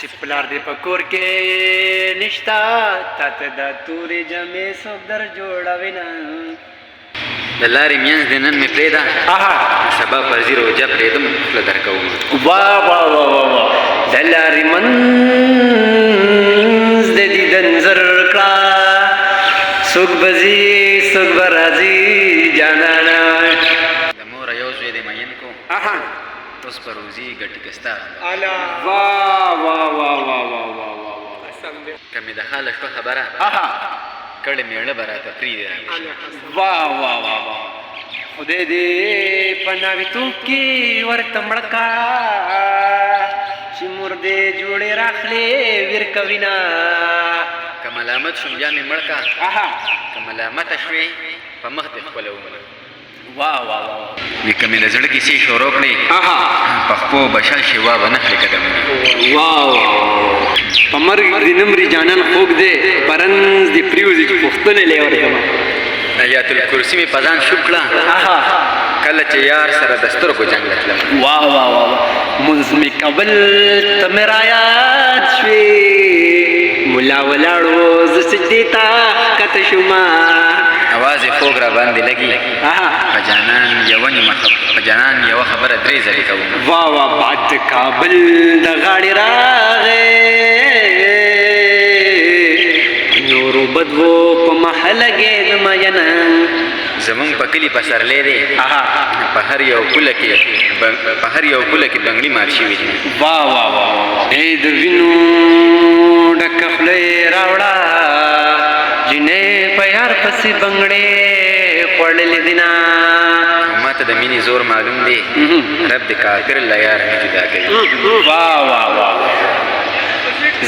چې پلار دې په کور کې نشتا، تا ته دا تورې جامې څوک در جوړوي نه. د لارې مینځ دې نن مې پرېږده، سبا فرضي روژه پرېږدم، خوله درکوم. وا وا وا وا وا، د لارې منځ دې دیدن زر کړه، څوک به ځي څوک به راځي جانانه. د موره یو زوی دې مین کو، اوس به روزي ګټي که ستا غم. وا وا وا وا وا وا وا. که مې د حاله شوه خبره کړې، مېړه به راته پرېږدي رانه. وا وا وا وا، خدای دې په ناویتوب کې ورته مړه کا، چې مور دې جوړې راخلې ویر کوي نه. که ملامت شوم بیا مې مړ کا، که ملامته شوې په مخ دې خپله ومنه. وا وا وا. وی که مې د زړه کیسې شروع کړې، په خپو به شل شي، وا به نه خلې قدمونه. وا وا، په مرګ دې نه مري جانان خوږ دی، په رنځ دې پرېوځي چې پوښتنه لې ورته. آیات الکرسي مې په ځان شوب کړه، کله چې یار سره د سترګو جنګ ته تلم. وا وا وا، مونځ مې کول ته مې رایاد شوې، ملا ولاړ و زه سجدې ته ښکته شوم. اواز یې خوږ را باندې لګي، په جانان یوه نیمه په جانان یوه خبره درې ځلې کوم. وا وا، باد د کابل د غاړې راغی، نورو بدوو په محله لګېدم ینه. زمونږ په کلي پسرلی دی، په هر یو پوله کې په هر یو پوله کې بنګړي مات شوي دي. وا وا وا، ای د وینو ډکه خوله یې راوړه، جینۍ په یار پسې بنګړې خوړلې دي نه. ما ته د مینې زور معلوم دی، رب د کافر له یار نه جدا کوي. وا وا وا،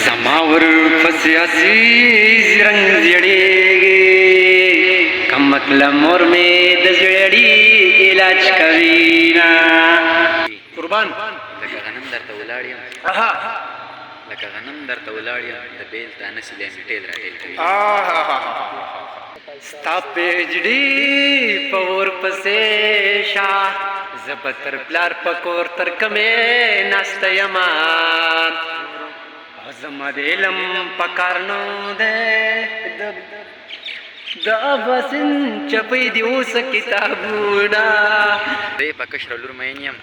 زما ور پسې عزیز رنګ زیړېږي، کمکله مور مې د زړې علاج کوي نه. قربان. لکه غنم درته ولاړ یم، لکه غنم درته ولاړ یم، د بېل تانه سیلۍ مې ټېل راټېل کوي. ستا پیجډي په ور پسې شه، زه به تر پلار په کور تر کومې ناسته یم، او زما د علم په کار نه دی، د اباسین چپۍ دې اوس کتابونه. زه په کشره لور مین یم،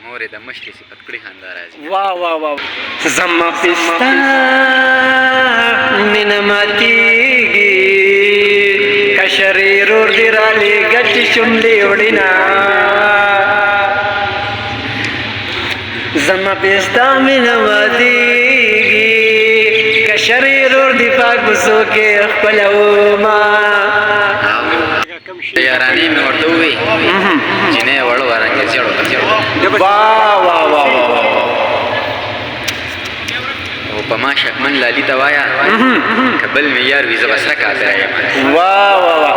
مور یې د مشرې صفت کړي خندا راځي. وا وا وا، زما پستا مینه ماتېږي، کشرې رور دې رالېږه چې شملې وړي نه. زما پستا مینه ماتېږي، کشرې رور دې پاک کوڅو کې خپله وما. د یارانې مې ورته ووې، جینۍ وړه وه رنګ یې زیړ وکړ. وا وا وا وا وا. او په ما شکمن لالي ته وایه، که بل مې یار وي زه به سره کافره یم. وا وا وا.